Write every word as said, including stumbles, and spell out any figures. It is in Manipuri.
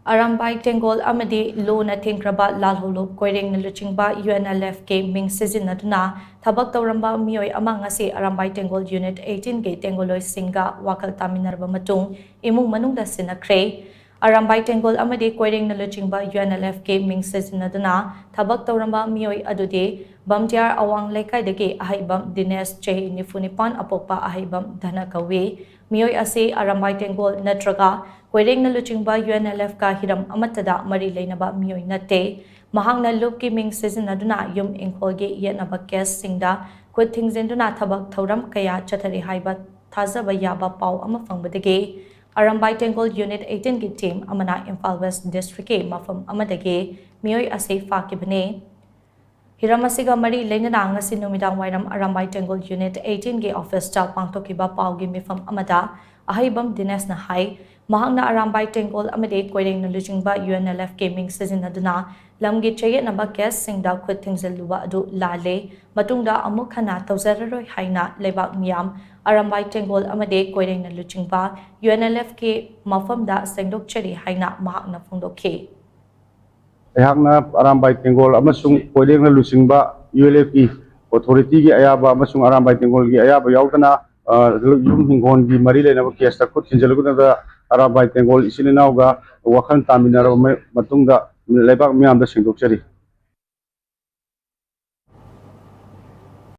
ꯑꯔꯥꯝꯕꯥꯏ ꯇꯦꯡꯒꯣꯜ ꯑꯃꯗꯤ ꯂꯨꯅ ꯊꯤꯡꯈ꯭ꯔꯕ ꯂꯥꯜꯍꯧꯂꯨꯞ ꯀꯣꯏꯔꯦꯡꯅ ꯂꯨꯆꯤꯡꯕ UNLFꯀꯤ ꯃꯤꯡ ꯁꯤꯖꯤꯟꯅꯗꯨꯅ ꯊꯕꯛ ꯇꯧꯔꯝꯕ ꯃꯤꯑꯣꯏ ꯑꯃ ꯉꯁꯤ ꯑꯔꯥꯝꯕꯥꯏ ꯇꯦꯡꯒꯣꯜ Unit eighteenꯒꯤ ꯇꯦꯡꯒꯣꯜꯂꯣꯏꯁꯤꯡꯒ ꯋꯥꯈꯜ ꯇꯥꯃꯤꯟꯅꯔꯕ ꯃꯇꯨꯡ ꯏꯃꯨꯡ ꯃꯅꯨꯡꯗ ꯁꯤꯟꯅꯈ꯭ꯔꯦ꯫ ꯑꯔꯥꯝꯕꯥꯏ ꯇꯦꯡꯒꯣꯜ ꯑꯃꯗꯤ ꯀꯣꯏꯔꯦꯡꯅ ꯂꯨꯆꯤꯡꯕ UNLFꯀꯤ ꯃꯤꯡ ꯁꯤꯖꯤꯟꯅꯗꯨꯅ ꯊꯕꯛ ꯇꯧꯔꯝꯕ ꯃꯤꯑꯣꯏ ꯑꯗꯨꯗꯤ ꯕꯝꯇꯤꯌꯥꯔ ꯑꯋꯥꯡ ꯂꯩꯀꯥꯏꯗꯒꯤ ꯑꯍꯩꯕꯝ ꯗꯤꯅꯦꯁ, ꯆꯍꯤ ꯅꯤꯐꯨ ꯅꯤꯄꯥꯟ, ꯑꯄꯣꯛꯄ ꯑꯍꯩꯕꯝ ꯙꯅ ꯀꯧꯏ꯫ ꯃꯤꯑꯣꯏ ꯑꯁꯤ ꯑꯔꯥꯝꯕꯥꯏ ꯇꯦꯡꯒꯣꯜ ꯅꯠꯇ꯭ꯔꯒ ꯀꯣꯏꯔꯦꯡꯅ ꯂꯨꯆꯤꯡꯕ UNLFꯀ ꯍꯤꯔꯝ ꯑꯃꯠꯇꯗ ꯃꯔꯤ ꯂꯩꯅꯕ ꯃꯤꯑꯣꯏ ꯅꯠꯇꯦ꯫ ꯃꯍꯥꯛꯅ ꯂꯨꯞꯀꯤ ꯃꯤꯡ ꯁꯤꯖꯤꯟꯅꯗꯨꯅ ꯌꯨꯝ ꯏꯪꯈꯣꯜꯒꯤ ꯌꯦꯠꯅꯕ ꯀꯦꯁꯁꯤꯡꯗ ꯈꯨꯠ ꯊꯤꯡꯖꯤꯟꯗꯨꯅ ꯊꯕꯛ ꯊꯧꯔꯝ ꯀꯌꯥ ꯆꯠꯊꯔꯤ ꯍꯥꯏꯕ ꯊꯥꯖꯕ ꯌꯥꯕ ꯄꯥꯎ ꯑꯃ ꯐꯪꯕꯗꯒꯤ ꯑꯔꯥꯝꯕꯥꯏ ꯇꯦꯡꯒꯣꯜ Unit eighteenꯒꯤ team ꯑꯃꯅ ꯏꯝꯐꯥꯜ West Districtꯀꯤ ꯃꯐꯝ ꯑꯃꯗꯒꯤ ꯃꯤꯑꯣꯏ ꯑꯁꯤ ꯐꯥꯈꯤꯕꯅꯤ꯫ ꯍꯤꯔꯝ ꯑꯁꯤꯒ ꯃꯔꯤ ꯂꯩꯅꯅ ꯉꯁꯤ ꯅꯨꯃꯤꯗꯥꯡ ꯋꯥꯏꯔꯝ ꯑꯔꯥꯝꯕꯥꯏ ꯇꯦꯡꯒꯣꯜ Unit eighteenꯒꯤ officeꯇ ꯄꯥꯡꯊꯣꯛꯈꯤꯕ ꯄꯥꯎꯒꯤ ꯃꯤꯐꯝ ꯑꯃꯗ ꯑꯍꯩꯕꯝ ꯗꯤꯅꯦꯁꯅ ꯍꯥꯏ, ꯃꯍꯥꯛꯅ ꯑꯔꯥꯝꯕꯥꯏ ꯇꯦꯡꯒꯣꯜ ꯑꯃꯗꯤ ꯀꯣꯏꯔꯦꯡꯅ ꯂꯨꯆꯤꯡꯕ UNLFꯀꯤ ꯃꯤꯡ ꯁꯤꯖꯤꯟꯅꯗꯨꯅ ꯂꯝꯒꯤ ꯆꯌꯦꯠꯅꯕ ꯀꯦꯁꯁꯤꯡꯗ ꯈꯨꯠ ꯊꯤꯡꯖꯤꯜꯂꯨꯕ ꯑꯗꯨ ꯂꯥꯜꯂꯦ, ꯃꯇꯨꯡꯗ ꯑꯃꯨꯛ ꯍꯟꯅ ꯇꯧꯖꯔꯔꯣꯏ ꯍꯥꯏꯅ ꯂꯩꯕꯥꯛ ꯃꯤꯌꯥꯝ ꯑꯔꯥꯝꯕꯥꯏ ꯇꯦꯡꯒꯣꯜ ꯑꯃꯗꯤ ꯀꯣꯏꯔꯦꯡꯅ ꯂꯨꯆꯤꯡꯕ UNLFꯀꯤ ꯃꯐꯝꯗ ꯁꯦꯡꯗꯣꯛꯆꯔꯤ ꯍꯥꯏꯅ ꯃꯍꯥꯛꯅ ꯐꯣꯡꯗꯣꯛꯈꯤ꯫ ꯑꯩꯍꯥꯛꯅ ꯑꯔꯥꯝꯕꯥꯏ ꯇꯦꯡꯒꯣꯜ ꯑꯃꯁꯨꯡ ꯀꯣꯏꯔꯦꯡꯅ ꯂꯨꯆꯤꯡꯕ UNLFꯀꯤ authorityꯒꯤ ꯑꯌꯥꯕ ꯑꯃꯁꯨꯡ ꯑꯔꯥꯝꯕꯥꯏ ꯇꯦꯡꯒꯣꯜꯒꯤ ꯑꯌꯥꯕ ꯌꯥꯎꯗꯅ, ꯑ, ꯌꯨꯝ ꯍꯤꯡꯒꯣꯜꯒꯤ ꯃꯔꯤ ꯂꯩꯅꯕ ꯀꯦꯁꯇ ꯈꯨꯠ ꯊꯤꯟꯖꯤꯜꯂꯨꯗꯅ ꯑꯔꯥꯝꯕꯥꯏ ꯇꯦꯡꯒꯣꯜ ꯏꯆꯤꯜ ꯏꯅꯥꯎꯒ ꯋꯥꯈꯜ ꯇꯥꯃꯤꯟꯅꯔꯕ ꯃ-, ꯃꯇꯨꯡꯗ ꯂꯩꯕꯥꯛ ꯃꯤꯌꯥꯝꯗ ꯁꯦꯡꯗꯣꯛꯆꯔꯤ꯫